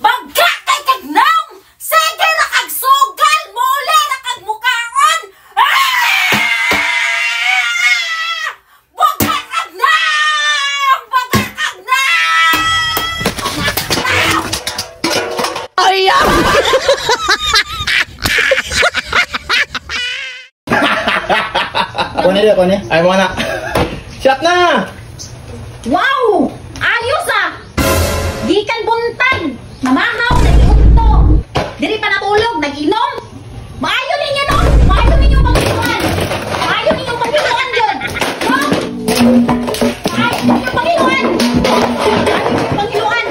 Bagka kay kag naong! Sige ra kag sugal! Muli ra kag mukaon! Ah! Bagka kag naong! Bagka kag naong! Ayaw! Kone dia, kone. Ay, mo na. Shot na! Wow! Ayos ah! Gikan buntag! Namahaw, nag-iunto! Diri pa natulog, nag-inom! Maayo ninyo no? Maayo ninyo pag-inuan! Maayo ninyo pag-inuan yun! No? Maayo ninyo pag-inuan! Maayo ninyo pag-inuan!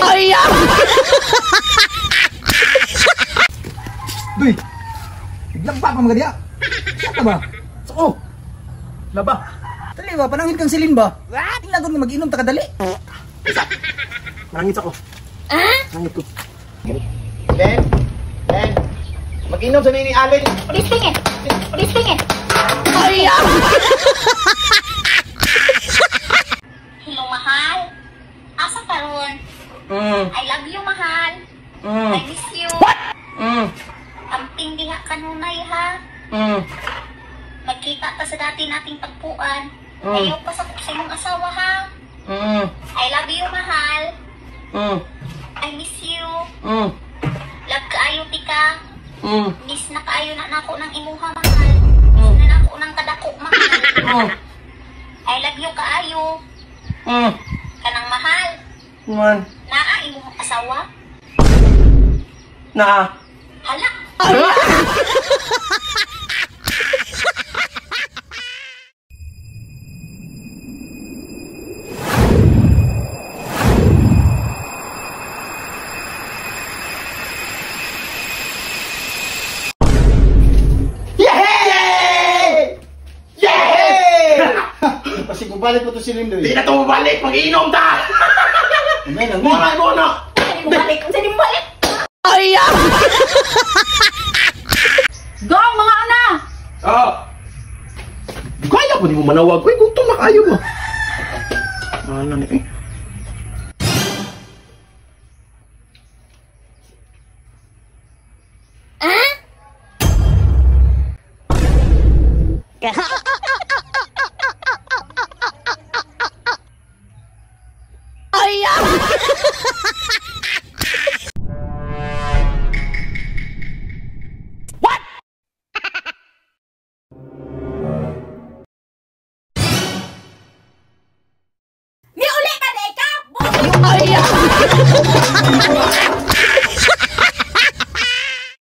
Ayaw! Duy. Naglaba pa mga diya. Shot na ba? Oo. Laba. Dali ba, panangin kang silin ba? What? Tingnan ko nga mag-inom ta kadali. Nangit ako. Ah? Nangit ko. Ben, Ben. Mag-inom sa nini Allen. Ulisting eh! Ulisting eh! Ayaw! Hello, mahal. Asa ka ron? I love you, mahal. I miss you. What? Amping diha kanunay, ha? Magkita ta sa dati nating tagpuan. Ayaw pa sa imong asawa, ha? I love you, mahal. I miss you. Love kaayo tika. Miss na kaayo na nako ng imuha, mahal. Miss na nako ng kadako, mahal. I love you kaayo. Kanang mahal. Man. Naa imong asawa? Naa. Hala. Yay! Yay! Kasi balik po to si Lindoy. Di na to balik, mag-inom ta! Amen, amen. Muna, muna! Balik, unsa ni balik? Ayaw! Go mga ana. Oh. Kaya ko ni mo manawag ko, gutom na kayo mo. Ano ni eh? Ah? Ayaw! What? Ni uli ka na ikaw. Ayaw!